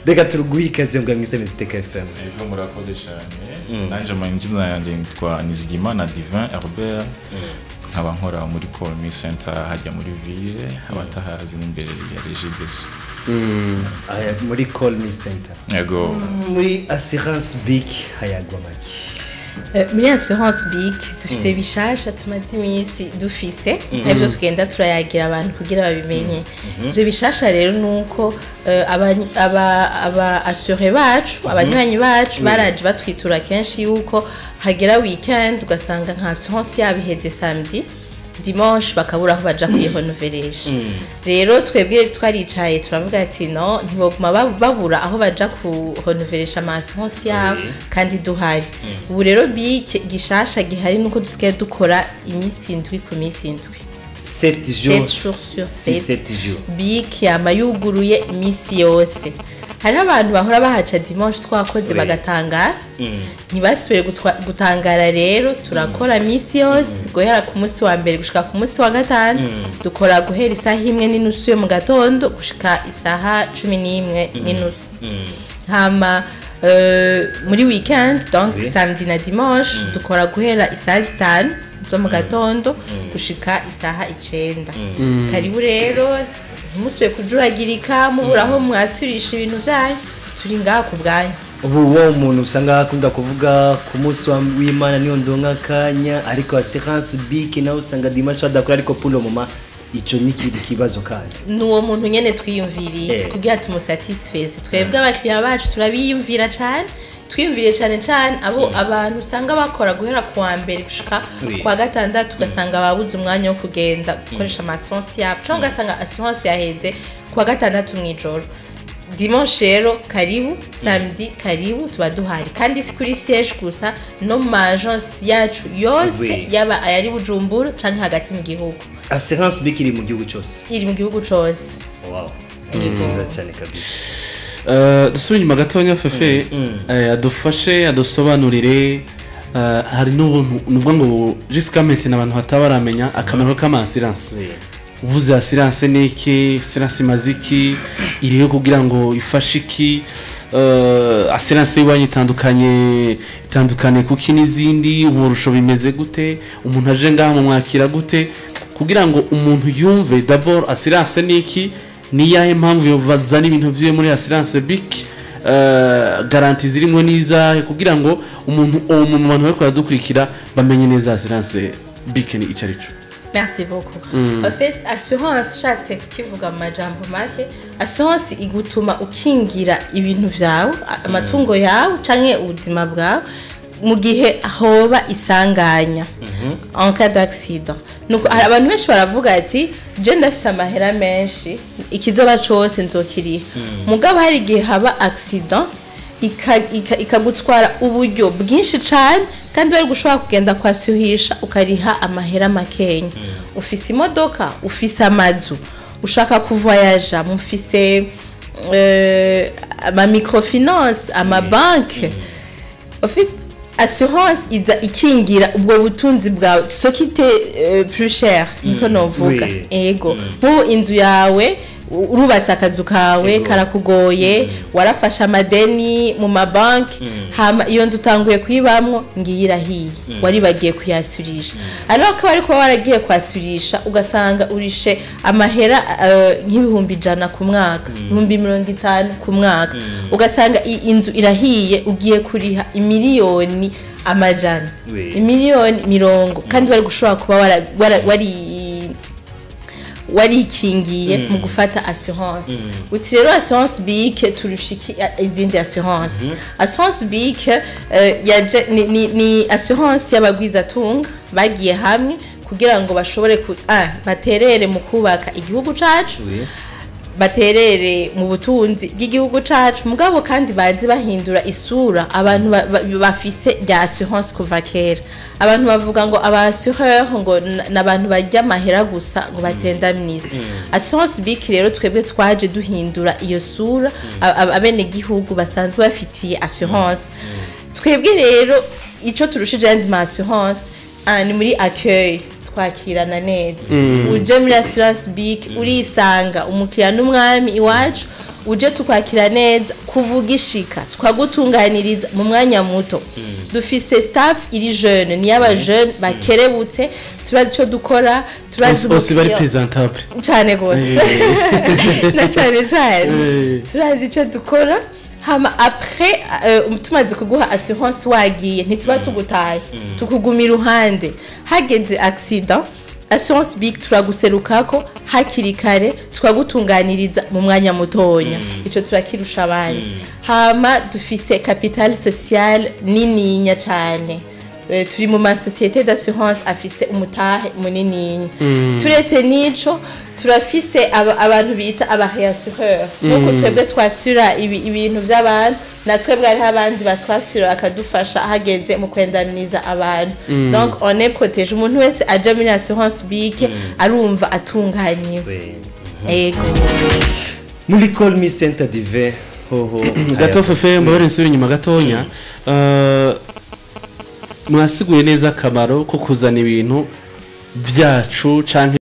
Reka turuguhe ikaze mbwa mwise Iteka FM. Ego, murakoze cyane. Nanje amazina yanjye nitwa Nizigimana Divin Herbert, nkaba nkora muri Call Me Center hajya muri ville, abatahazi n'imbere ya Regideso. Aya, muri Call Me Center. Ego. Muri Assurance BIC hayagwa make? Muri Assurance BIC dufise bishasha tumaze iminsi dufise, aribyo tugenda turayagira abantu kugira babimenye. Ivyo bishasha rero nuko aba assuré bacu, abanywanyi bacu, baraje batwitura kenshi yuko hagera weekend ugasanga nka assurance yabo iheze samedi, dimanche bakabura aho baja kuyihonoveresha. Rero twebwe twaricaye turavuga ati: "No, ntiboguma babura aho baja kuhonoveresha ama assurance yabo kandi duhari." Ubu rero BIC gishasha gihari nuko dusigaye dukora iminsi 7 ku minsi 7. 7 jours. 7 jours sur sur 7. 7 jours. BIC yama yuguruye iminsi yose. Hariho abantu bahora bahaca dimanche twakoze bagatangara, ntibasubire gutangara. Rero turakora iminsi yose guhera ku munsi wa mbere gushika ku munsi wa gatanu. Dukora guhera isaha 1:30 yo mu gatondo gushika isaha 11:30. Hama muri weekend, donc samedi na dimanche, dukora guhera isaha 5 zo mu gatondo gushika isaha 9. Karibu rero, ntimusubire kujuragirika mubura aho mwasurisha ibintu vyanyu. Turi ngaha ku bwanyu. Ubu uwo muntu usanga akunda kuvuga ku munsi w'Imana niyo ndonka akanya, ariko Assurance BIC nawe usanga dimanche badakora, ariko pour le moment ico ni ikindi kibazo kandi. N'uwo muntu nyene twiyumviriye kugira tumusatisfeze. Twebwe abakiriya bacu turabiyumvira cane, twiyumviriye cane cane abo abantu usanga bakora guhera ku wa mbere gushika ku wa gatandatu, ugasanga babuze umwanya wo kugenda gukoresha ama assurance yabo, cyangwa ugasanga assurance yaheze ku wa gatandatu mw'ijoro. Dimanche rero karibu, samedi karibu, tuba duhari. Kandi si kuri siège gusa, no mu ma agence yacu yose, yaba ayari Bujumbura canke hagati mu gihugu. Assurance BIC iri mu gihugu cyose? Iri mu gihugu cose. Wow, nziza cyane kabisa. Dusubire inyuma gatonya, Fefe adufashe adusobanurire. Hari n'ubuntu nuvuga ngo jusqu'à maintenant abantu bataba baramenya akamaro k'ama assurance. Uvuze assurance ni iki? Assurance imaze iki? Iriho kugira ngo ifashe iki? Assurance y'iwanyu itandukanye kuki n'izindi? Uburusho bimeze gute? Umuntu aje ngaha mumwakira gute? Kugira ngo umuntu yumve d'abord assurance ni iki, ni iyahe mpamvu yozana ibintu vyiwe muri Assurance BIC, garantie zirimo n'izahe, kugira ngo umuntu uwo muntu, abantu bariko baradukurikira bamenye neza Assurance BIC ni ico arico. Merci beaucoup. En fait, assurance, nshatse kukivuga mu majambo make, assurance igutuma ukingira ibintu vyawe, amatungo yawe canke ubuzima bwawe mu gihe hoba isanganya, en cas d'accident. Nuko hari abantu benshi baravuga ati: "Je ndafise amahera menshi, ikizoba cose nzokiriha." Mugabo hari igihe haba accident ikagutwara uburyo bwinshi cane kandi wari gushobora kugenda kwasuhisha ukariha amahera makenya. Ufise imodoka, ufise amazu, ushaka kuvoyaja, mufise ama microfinance, amabanke. Ufite assurance iza ikingira ubwo butunzi bwawe, ce qui t'est plus cher, niko novuga. Ego, nk'ubu inzu yawe, urubatse akazu kawe, karakugoye, warafashe amadeni mu mabanki, hama iyo nzu utanguye kuyibamwo, ngiyi irahiye, wari bagiye kuyasurisha. Ariko ko wari kuba waragiye kwasurisha, ugasanga urishe amahera nk'100,000 ku mwaka, 50,000 ku mwaka, ugasanga inzu irahiye, ugiye kuriha imiliyoni amajana, imiliyoni mirongo, kandi wari gushobora kuba wari warikingiye mu gufata assurance. Uti rero Assurance BIC turusha iki izindi assurance? Assurance BIC yaje ni assurance y'abagwizatunga bagiye hamwe kugira ngo bashobore baterere mu kubaka igihugu cacu, baterere mu butunzi bw'igihugu cacu. Mugabo kandi bazi bahindura isura abantu bafise rya assurance kuva kera. Abantu bavuga ngo aba assureur ngo n'abantu barya amahera gusa, ngo batendamniza. Assurance BIC rero twebwe twaje duhindura iyo sura abenegihugu basanzwe bafitiye assurance. Twebwe rero ico turushije ayandi ma assurance, ni muri accueil, twakirana neza. Uje muri Assurance BIC urisanga, umukiriya n'umwami iwacu. Uje tukwakira neza, kuvuga ishika tukagutunganiriza mu mwanya muto. Dufise staff iri jeune, ni aba jeune bakerebutse, turazi ico dukora, turazi Bose bari umukiriya- présentable. Cyane rwose, na cyane cyane. Turazi icyo dukora. Hama après tumaze kuguha assurance, wagiye ntituba tugutaye, tukuguma iruhande. Hageze accident, assurance BIC turaguserukako hakiri kare, tukagutunganiriza mu mwanya mutonya. Ico turakirusha abandi. Hama dufise capital social nininya cyane. Turi mu masosiyete d'assurance afise umutahe munininya. Turetse n'ico, turafise abantu bita aba réassureur. Nk'uko twebwe twasura ibintu by'abantu, na twebwe hariho abandi batwasura bakadufasha hageze mu kwendaminiza abantu. Donc on est protégé. Umuntu wese aja muri assurance BIC arumva atunganyiwe. Ego. Muri Call Me Center Dive hoho? Gato fefe, mbabare nsubire inyuma gatonya. Mwasiguye neza akamaro ko kuzana ibintu byacu canke